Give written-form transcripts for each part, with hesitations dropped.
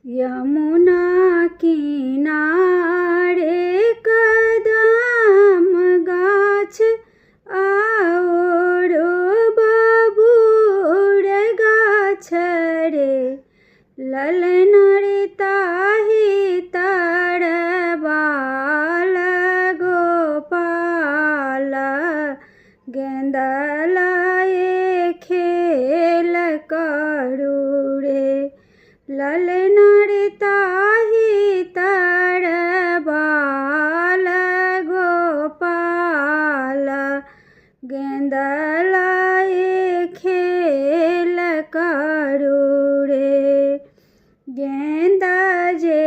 यमुना किनारे कदम गाछ आओर बबूर गाछ रे, ललन रे ताहि तर बाल गोपाल गेन्दा लए खेल करू रे, ललन रे ताहि तर बाल गोपाल गेन्दा लए खेल करू रे। गेन्दा जे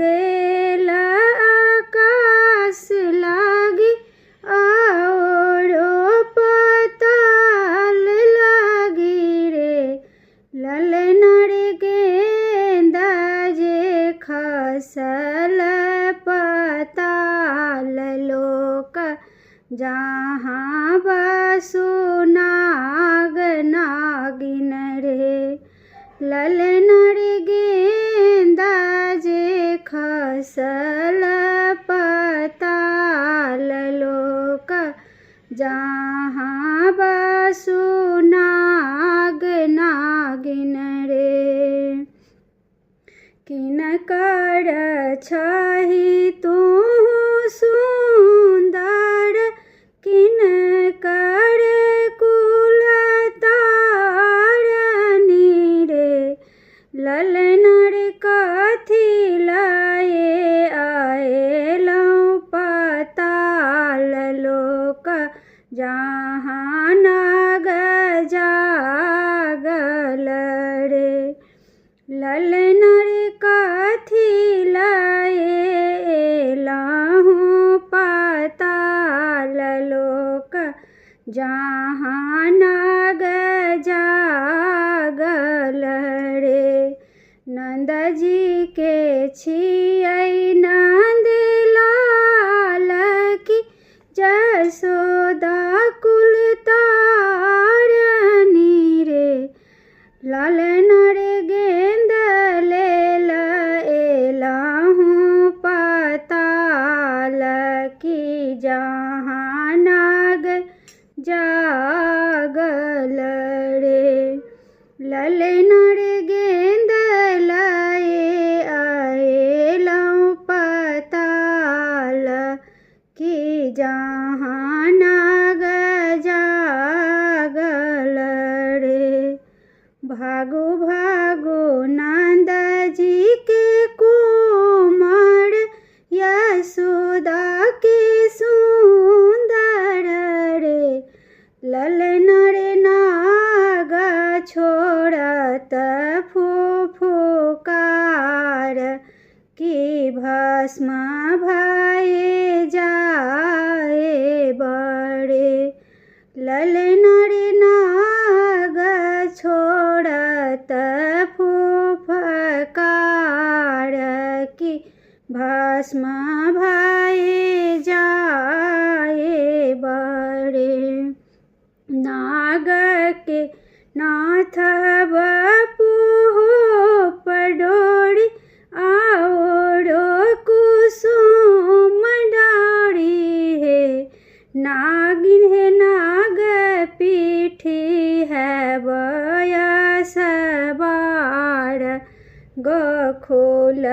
गेल आकाश लागी आओरो पताल लागी रे, ललन रे गेन्दा जे खसल पताल लोक जहाँ बसु नाग नागिन रे, ललन रे गेन्दा जे खसल पताल लोक जहाँ बसु नाग नागिन रे। किनकर छही तू सुन्दर, किनकर कुल तारनी रे, ललन रे कथी लए अएलहुँ पताल लोक जहाँ नाग जागल रे, ललन रे कथी लए एलहुँ पताल लोक जहाँ नाग जागल रे। नन्दजी के छियै नन्दलाल की जसोदा कुल तारनी रे, ललन रे गेन्द लेल एलहुँ पताल की जहाँ नाग जागल रे, ललन रे गेन्द लए अएलहुँ पताल की जहाँ नाग जागल रे। भागो भागो नन्दजी के कुमर यशोदा के सुन्दर रे, ललन रे नाग छोड़त फुफुकार की भस्म भए जाए बड़े, ललन रे नाग छोड़त फुफकार की भस्म भए जाए बड़े। नाग के नाथ बपुहो पडोरी आओरो कुसुम डारी हे, नागिन हे नाग पीठी है बयस बार गोखुल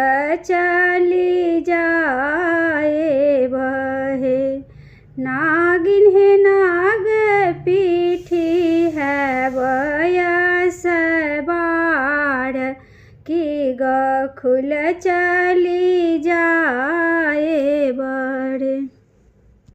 चली जाए बहे, नागिन हे नाग पीठी है बयस बार की गोखुल चली जाए बड़े।